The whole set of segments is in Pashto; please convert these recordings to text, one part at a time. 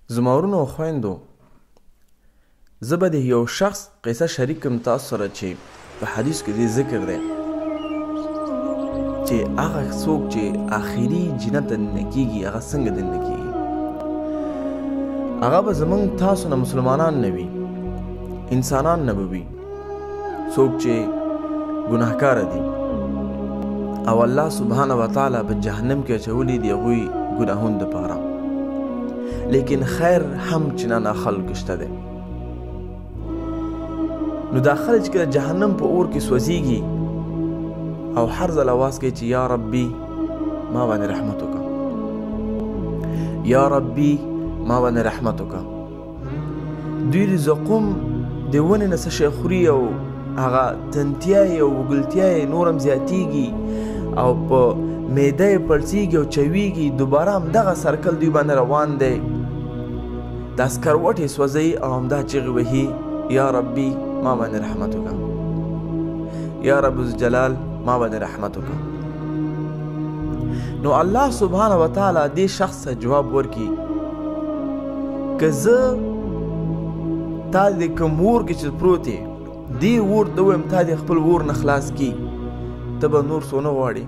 زما ورونو او خویندو، زه به د یو شخص قصه شریک کړم تاسو سره چې په حدیث کې دې ذکر دی چې هغه څوک چې آخري جنت ته دننه کېږي هغه څنګه دننه کېږي. هغه به زمونږ تاسو نه مسلمانان نه وي، انسانان نه به وي، څوک چې ګناهکاره دي او الله سبحانه وتعالی په جهنم کې اچولي دي هغوی ګناهونو دپاره. لیکن خیر هم چې نه خلکو شته دی. نو دا خلک چې کله جهنم په اور کې سوځیږي او هر ځل اواز کوي چې یا ربي ما باندې رحمت وکړه، یا ربي ما باندې رحمت وکړه، دوی د زقوم د ونې نه څه شی خوري او هغه تنتیا یې او وګلتیا یې نور هم زیاتیږي او په معده یې پړسیږي او چویږي. دوباره همدغه سرکل دوی باندې روان دی، دا سکروټې سوځوي او همدا چیغې وهي یا ربي ما باندې رحمت وکړه، یا رب الجلال ما باندې رحمت وکړه. نو الله سبحانه وتعالی دې شخص ته جواب ورکړي که زه تا د کوم اور کې چې پروت یې دې اور ته ووایم تا دې خپل اور نه خلاص کړي، ته به نور څه نه غواړې؟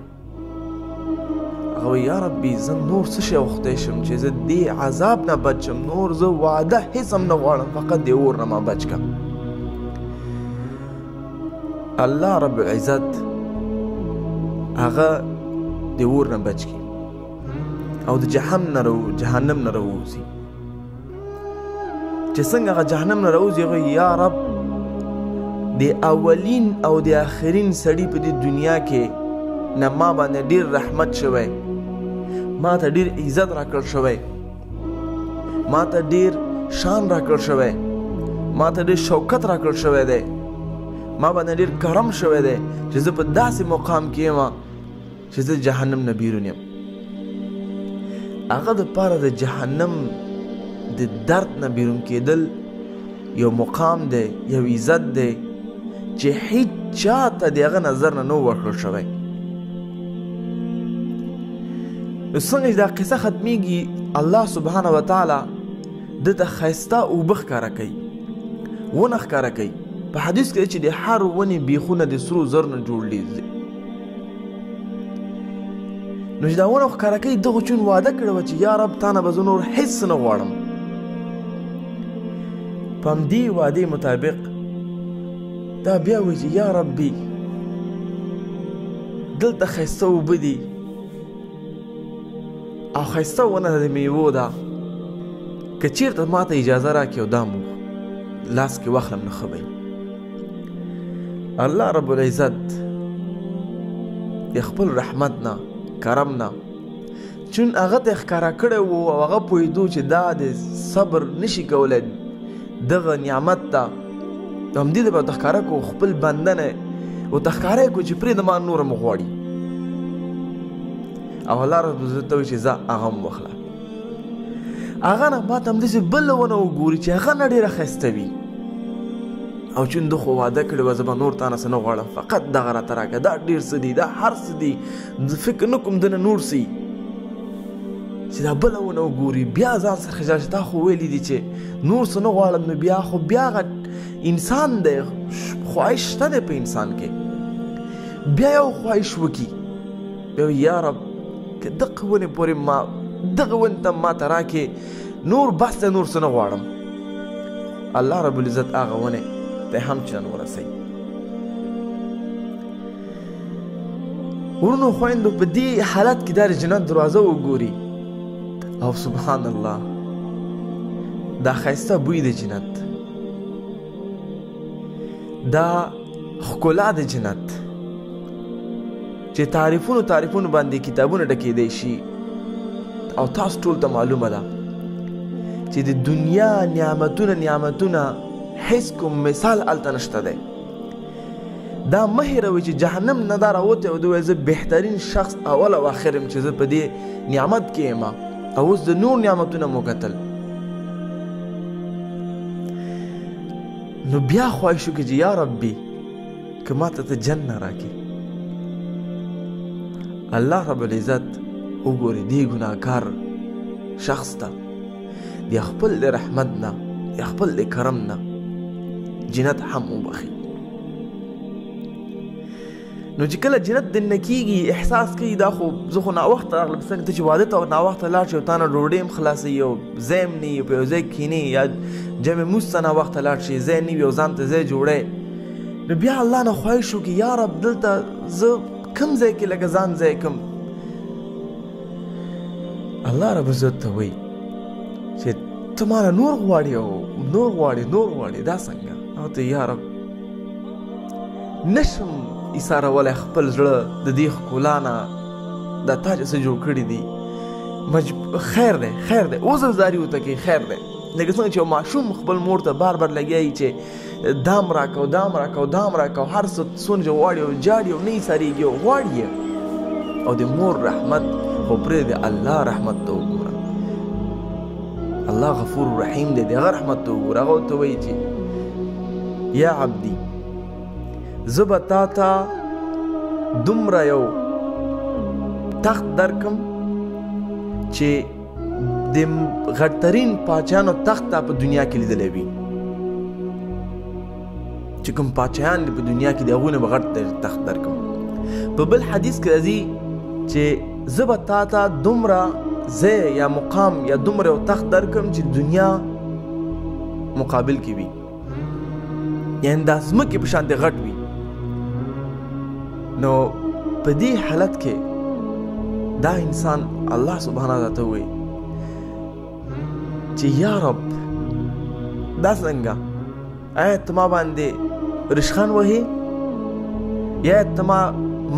هغه وایي یا ربي زه نور څه شی غوښتی شم چې زه دې عذاب نه بچ شم، نور زه وعده هېڅ هم نه غواړم، فقط دې اور نه ما بچ کړه. الله رب العزت هغه د اور نه بچ کړي او د جهنم نه راووځي. چې څنګه هغه جهنم نه راووځي هغه یا رب د اولین او د آخرین سړي په دې دنیا کې نه ما باندې ډېر رحمت شوی، ما ته ډېر عزت راکړل شوی، ما ته ډېر شان راکړل شوی، ما ته ډېر شوکت راکړل شوی دی، ما باندې ډېر کرم شوی دی چې زه په داسې مقام کې یم چې زه جهنم نه بیرون یم. هغه دپاره د جهنم د درد نه بیرون کېدل یو مقام دی، یو عزت دی چې هیڅ چا ته د هغه نظر نه نه ورکړل شوی. نو څنګه چې دا قصه ختمیږي الله سبحانه وتعالی ده ته ښایسته اوبه ښکاره کوي، ونه ښکاره کوي. په حدیث کې چې د هر ونې بیخونه د سرو زرو نه جوړ دي. نو چې دا ونه ښکاره کوي دغه چون وعده کړې وه چې یا رب تا نه به زه نور هېڅ نه غواړم. په همدې وعدې مطابق دا بیا وایي چې یا ربي دلته ښایسته اوبه دي او ښایسته ونه د میوو ده، که چېرته ما ته اجازه راکړي او دا مو لاس کې واخلم نو ښه به وي. الله رب العزت د خپل رحمت نه کرم نه چون هغه ته ښکاره کړی و او هغه پوهېدو چې دا د صبر نشي کولی دغه نعمت ته، همدې دپاره ورته ښکاره کړو خپل بنده نه ورته ښکاره یې کړو چې پرېږده ما نور هم غواړي. او الله رب العزت ته وایي چې ځه هغه هم واخله. هغه نه ماته همداسې بله ونه وګوري چې هغه نه ډېره ښایسته وي او چون ده خو وعده کړې وه زه به نور تا نه څه نه غواړم، فقط دغه راته راکړه، دا ډېر څه دي، دا هر څه دي، زه فکر نه کوم ده نه نور څه چې دا بله ونه وګوري بیا ځان سره خجالت شي، تا خو ویلي دي چې نور څه نه غواړم. نو بیا خو بیا هغه انسان دی، خواهش شته دی په انسان کې، بیا یو خواهش وکړي بیا یا رب که دغه ونې پورې ما دغه ونې ته ما ته راکړې نور بس دی، نور څه نه غواړم. الله رب العزت هغه ونې ته هم چې نن ورسوي. ورونو خویندو په دې حالت کې دا د جنت دروازه وګوري او سبحان الله دا ښایسته بوی د جنت، دا ښکلا د جنت چې تعریفونو تعریفونو باندې کتابونه ډکېدی شي او تاسو ټول ته معلومه ده چې د دنیا نعمتونه نعمتونه هیڅ کوم مثال هلته نشته دی. دا مه هېروئ چې جهنم نه دا راوتی او ده وایي زه بهترین شخص اول او آخر یم چې زه په دې نعمت کې یم او اوس د نور نعمتونه مو کتل. نو بیا خواهش وکړي چې یا ربي که ما ته ته جنت راکړې. الله رب العزت وګوري دې ګناهکار شخص ته د خپل د رحمت نه، د خپل د کرم نه جنت هم وبخي. نو چې کله جنت دننه کېږي احساس کوي دا خو زه خو ناوخته راغلم، څنګه ته چې واده ته ناوخته لاړ شې او تا نه ډوډۍ هم خلاصوي او ځای هم نه وي، په یو ځای کښېنې یا جمع لمونځ ته ناوخته لاړ شې ځای نه وي او ځان ته ځای جوړی، نو بیا الله نه خواهش وکړي یا رب دلته زه کوم ځای کې لکه ځان ځای کوم. الله رب عزت ته وایي چې ته ما نه نور غواړې او نور غواړې نور غواړې، دا څنګه؟ او ته یا رب نشم ایسارولی خپل زړه د دې ښکلا نه، دا تا چې څه جوړ کړي دي، خیر دی خیر دی، عذر زاري ورته کوي خیر دی. لکه څنګه چې یو ماشوم خپل مور ته بار بار لګیا وي چې دام راکړه او دام راکړه او دام راکړه او هر څه څونه چې غواړي او جاړي او نه ایسارېږي او غواړي یې، او د مور رحمت خو پرېږده الله رحمت ته وګوره، الله غفور رحیم دی، د هغه رحمت ته وګوره. هغه ورته وایي چې یا عبدي زه به تا ته دومره یو تخت درکم چې د غټترین پاچانو تخت تا په دنیا کې لیدلی وي، چې کوم پاچایان دي په دنیا کې د هغوی نه به غټ تخت درکم. په بل حدیث کې راځي چې زه به تا ته دومره ځای یا مقام یا دومره یو تخت درکم چې دنیا مقابل کې وي، یعنې دا ځمکې په شان دې غټ وي. نو په دې حالت کې دا انسان الله سبحانه وتعالی ته وایي چې یا رب دا څنګه، آیا ته ما باندې رشخان وهې یا ته ما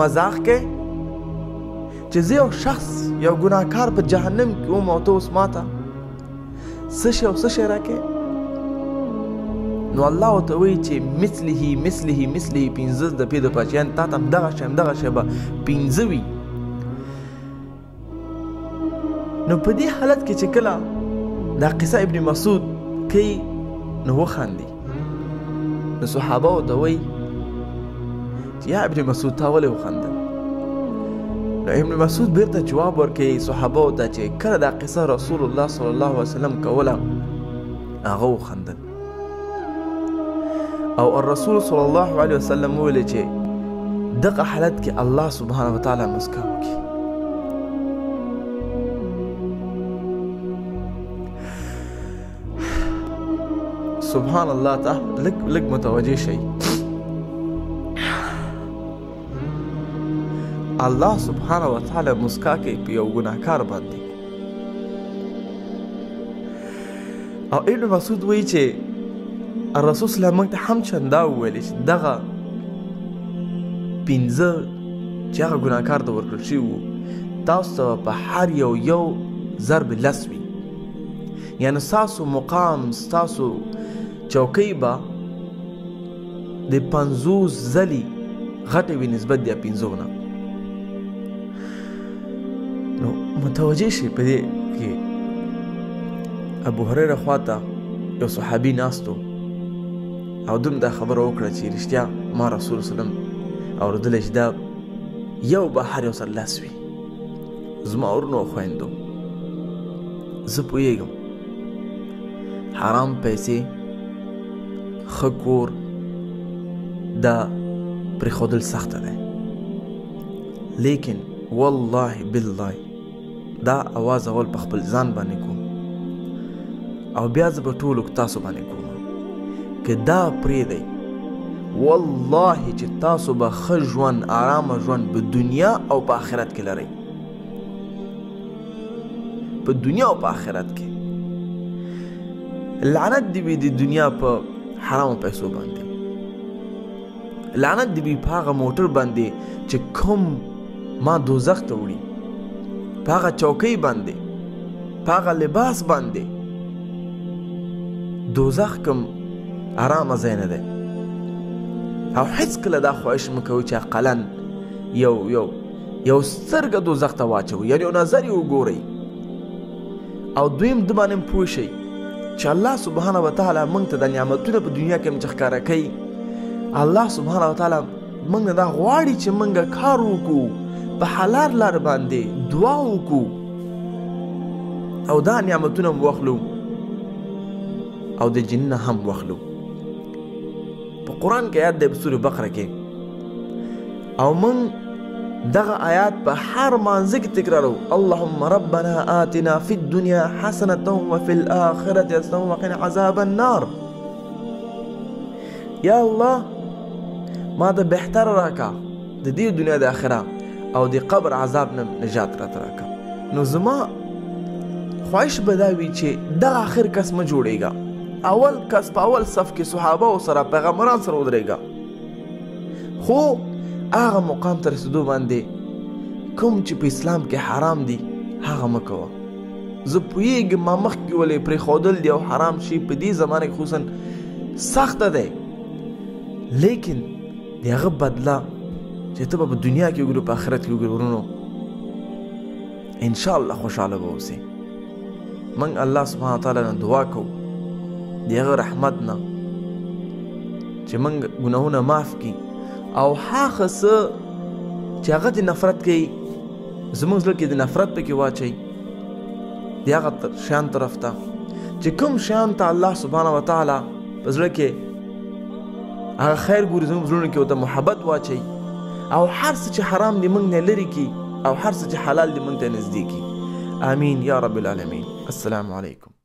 مذاق کوې چې زه یو شخص یو ګناهکار په جهنم کې وم او ته اوس ما ته څه شی او څه شی راکې؟ نو الله ورته وایي چې مثله مثله مثله پنځه د پې د پاچا، یعنې تا ته همدغه شی همدغه شی به پنځه وي. نو په دې حالت کې چې کله دا قصه ابن مسعود کوي نو وخاندي، نو صحابه ورته وایي چې یا ابن مسعود تا ولې وخندل؟ نو ابن مسعود بیرته جواب ورکوي صحابه ته چې کله دا قصه رسول الله صلی الله علیه وسلم کوله هغه وخندل، او الرسول صلی الله علیه وسلم وویل چې دغه حالت کې الله سبحانه وتعالی مسکا وکړي. سبحان الله ته لږ لږ متوجه شئ، الله سبحانه وتعالی مسکا کوي په یو ګناهکار باندې. او ابن مسعود وایي چې الرسول صلی الله موږ ته هم چندا وویل چې دغه پنځه چې هغه ګناهکار ته ورکړل شوي وو تاسو ته په هر یو یو ضرب لس وي، یعنې ستاسو مقام ستاسو چوکۍ به د 50 ځلې غټه وي نسبت د پنځو نه. نو متوجه شئ په دې کې ابو هریره خواته یو صحابي ناست و او دوم دا خبره وکړه چې رښتیا ما رسول وسلم اورېدلی چې دا یو به هر یو سره لس وي. زما ورونو او خویندو زه پوهېږم حرام پیسې ښه کور دا پرېښودل سخته دی، لیکن والله بالله دا اواز اول په خپل ځان باندې کوم او بیا زه په ټولو تاسو باندې کوم که دا پرېږدئ والله چې تاسو به ښه ژوند آرامه ژوند په دنیا او په آخرت کې لرئ، په دنیا او په آخرت کې. لعنت دې وي د دنیا په حرامو پیسو باندې، لعنت دې وي په هغه موټر باندې چې کوم ما دوزخ ته وړي، په هغه چوکۍ باندې، په هغه لباس باندې. دوزخ کوم آرامه ځای نه دی. او هېڅکله دا خواهش مه کوئ چې اقلا یو یو یو سترګه دوزخ ته واچوئ، یعنې یو نظر یې وګورئ. او دویم ده باندې هم پوه شئ چې الله سبحانه وتعالی موږ ته د نعمتونه په دنیا کې هم چې ښکاره کوي، الله سبحانه وتعالی موږ نه دا غواړي چې موږ کار وکړو په حلال لار باندې، دعا وکړو. او دا نعمتونه هم واخلو او د جن نه هم واخلو. په قرآن کې آیات دی په سورې بقره کې، او موږ دغه آیات په هر مانځه کې تکرارو، اللهم ربنا آتنا فی الدنیا حسنة وفي الآخرة حسنة وقنا عذاب النار. یا الله ما ته بهتره راکه د دې دنیا د آخرت او د قبر عذاب نه نجات راته راکه. نو زما خواهش به دا وي چې دغه آخر کس مه جوړېږه، اول کس په اول صف کې صحابه سره پیغمبران سره ودرېږه، خو هغه مقام ته رسېدو باندې کوم چې په اسلام کې حرام دي هغه مه کوه. زه پوهېږم ما مخکې ولې پرېښودل دي او حرام شي په دې زمانه کې خصوصا سخته دی، لیکن د هغه بدله چې ته به په دنیا کې وګورې په آخرت کې وګورې ورونو انشاءالله خوشحاله به اوسې. موږ الله سبحانه وتعالی نه دعا کوو د هغه رحمت نه چې موږ ګناهونه معاف کړي، او هغه څه چې هغه دې نفرت کوي زموږ زړه کې د نفرت پکې واچوي د هغه شیان طرف ته چې کوم شیان ته الله سبحانه وتعالی په زړه کې هغه خیر ګوري زموږ زړونو کې ورته محبت واچوي، او هر څه چې حرام دي موږ نه لرې کړي او هر څه چې حلال دي موږ ته نږدې کړي. آمین یا رب العالمین. السلام علیکم.